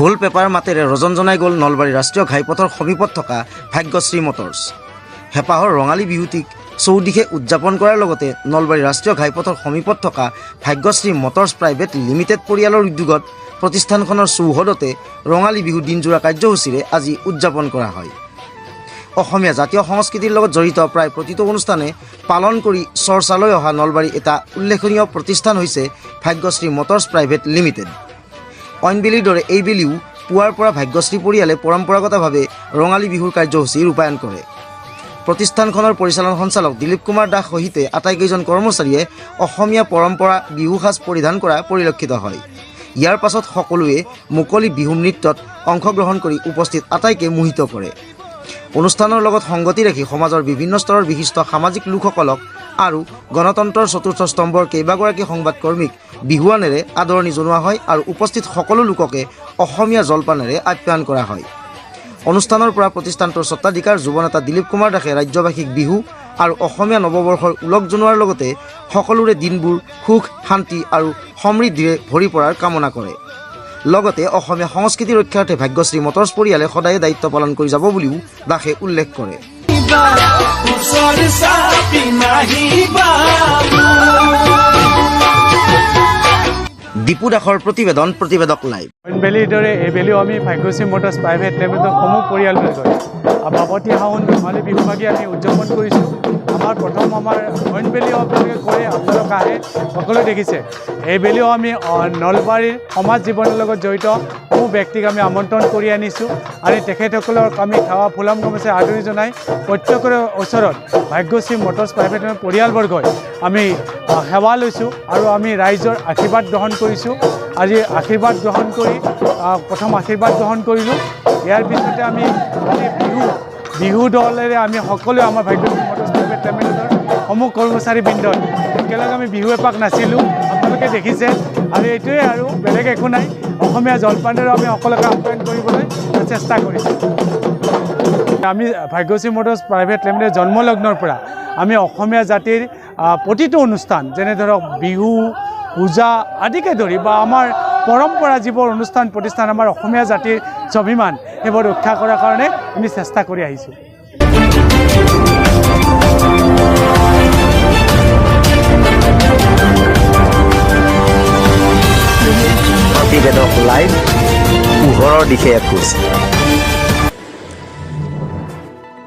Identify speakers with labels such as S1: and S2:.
S1: ঢোল পেপাৰ মাতেৰে ৰজনজনাই গ'ল নলবাৰী ৰাষ্ট্ৰীয় ঘাইপথৰ সমীপত থকা ভাগ্যশ্ৰী মটৰ্ছ। হেঁপাহৰ ৰঙালী বিহুটিক চৌদিশে উদযাপন কৰাৰ লগতে নলবাৰী ৰাষ্ট্ৰীয় ঘাইপথৰ সমীপত থকা ভাগ্যশ্ৰী মটৰ্ছ প্ৰাইভেট লিমিটেড পৰিয়ালৰ উদ্যোগত প্ৰতিষ্ঠানখনৰ চৌহদতে ৰঙালী বিহু দিনজোৰা কাৰ্যসূচীৰে আজি উদযাপন কৰা হয়। অসমীয়া জাতীয় সংস্কৃতিৰ লগত জড়িত প্ৰায় প্ৰতিটো অনুষ্ঠানে পালন কৰি চৰ্চালৈ অহা নলবাৰীৰ এটা উল্লেখনীয় প্ৰতিষ্ঠান হৈছে ভাগ্যশ্ৰী মটৰ্ছ প্ৰাইভেট লিমিটেড। অইন বেলিৰ দৰে এই বেলিও পুৱাৰ পৰা ভাগ্যশ্ৰী পৰিয়ালে পৰম্পৰাগতভাৱে ৰঙালী বিহুৰ কাৰ্যসূচী ৰূপায়ণ কৰে। প্ৰতিষ্ঠানখনৰ পৰিচালন সঞ্চালক দিলীপ কুমাৰ দাস সহিতে আটাইকেইজন কৰ্মচাৰীয়ে অসমীয়া পৰম্পৰা বিহু সাজ পৰিধান কৰা পৰিলক্ষিত হয়। ইয়াৰ পাছত সকলোৱে মুকলি বিহু নৃত্যত অংশগ্ৰহণ কৰি উপস্থিত আটাইকে মোহিত কৰে। অনুষ্ঠানৰ লগত সংগতি ৰাখি সমাজৰ বিভিন্ন স্তৰৰ বিশিষ্ট সামাজিক লোকসকলক আৰু গণতন্ত্ৰৰ চতুৰ্থ স্তম্ভৰ কেইবাগৰাকী সংবাদকৰ্মীক বিহুৱানেৰে আদৰণি জনোৱা হয় আৰু উপস্থিত সকলো লোককে অসমীয়া জলপানেৰে আপ্যায়ন কৰা হয়। অনুষ্ঠানৰ পৰা প্ৰতিষ্ঠানটোৰ স্বত্বাধিকাৰ যুৱনেতা দিলীপ কুমাৰ দাসে ৰাজ্যবাসীক বিহু আৰু অসমীয়া নৱবৰ্ষৰ ওলগ জনোৱাৰ লগতে সকলোৰে দিনবোৰ সুখ, শান্তি আৰু সমৃদ্ধিৰে ভৰি পৰাৰ কামনা কৰে। লগতে অসমীয়া সংস্কৃতি ৰক্ষাৰ্থে ভাগ্যশ্ৰী মটৰ্ছ পৰিয়ালে সদায়ে দায়িত্ব পালন কৰি যাব বুলিও দাসে উল্লেখ কৰে।
S2: ওচৰ চাপি নাহিবা।
S1: দীপু দাসৰ প্ৰতিবেদন, প্ৰতিবেদক লাইভ।
S3: অইন বেলিৰ দৰে এইবেলিও আমি ভাগ্যশ্ৰী মটৰ্ছ প্ৰাইভেট লিমিটেডৰ সমূহ পৰিয়ালবৰ্গই বাপতি সাহোন ৰঙালী বিহুভাগী আমি উদযাপন কৰিছোঁ। আমাৰ প্ৰথম আমাৰ অইন বেলিও আপোনালোকে কৰে, আপোনালোক আহে, সকলোৱে দেখিছে। এইবেলিও আমি নলবাৰীৰ সমাজ জীৱনৰ লগত জড়িত সমূহ ব্যক্তিক আমি আমন্ত্ৰণ কৰি আনিছোঁ আৰু তেখেতসকলক আমি সেৱা ফুলাম গামোচাৰে আদৰণি জনাই প্ৰত্যেকৰে ওচৰত ভাগ্যশ্ৰী মটৰ্ছ প্ৰাইভেট লিমিটেড পৰিয়ালবৰ্গই আমি সেৱা লৈছোঁ আৰু আমি ৰাইজৰ আশীৰ্বাদ গ্ৰহণ কৰিছোঁ। আজি আশীৰ্বাদ গ্ৰহণ কৰি প্ৰথম আশীৰ্বাদ গ্ৰহণ কৰিলোঁ। ইয়াৰ পিছতে আমি আজি বিহু দলেৰে আমি সকলোৱে আমাৰ ভাগ্যশ্ৰী মটৰ্ছ প্ৰাইভেট লিমিটেডৰ সমূহ কৰ্মচাৰীবৃন্দই একেলগে আমি বিহু এপাক নাচিলোঁ, আপোনালোকে দেখিছে। আৰু এইটোৱে, আৰু বেলেগ একো নাই। অসমীয়া জলপানেৰে আমি সকলোকে আপ্যায়ন কৰিবলৈ চেষ্টা কৰিছোঁ। আমি ভাগ্যশ্ৰী মটৰ্ছ প্ৰাইভেট লিমিটেড জন্মলগ্নৰ পৰা আমি অসমীয়া জাতিৰ প্ৰতিটো অনুষ্ঠান, যেনে ধৰক বিহু, পূজা আদিকে ধৰি বা আমাৰ পৰম্পৰা যিবোৰ অনুষ্ঠান প্ৰতিষ্ঠান, আমাৰ অসমীয়া জাতিৰ স্বাভিমান, সেইবোৰ ৰক্ষা কৰাৰ কাৰণে আমি চেষ্টা কৰি আহিছোঁ।
S1: প্ৰতিবেদক লাইভ, পোহৰৰ দিশে এখোজ।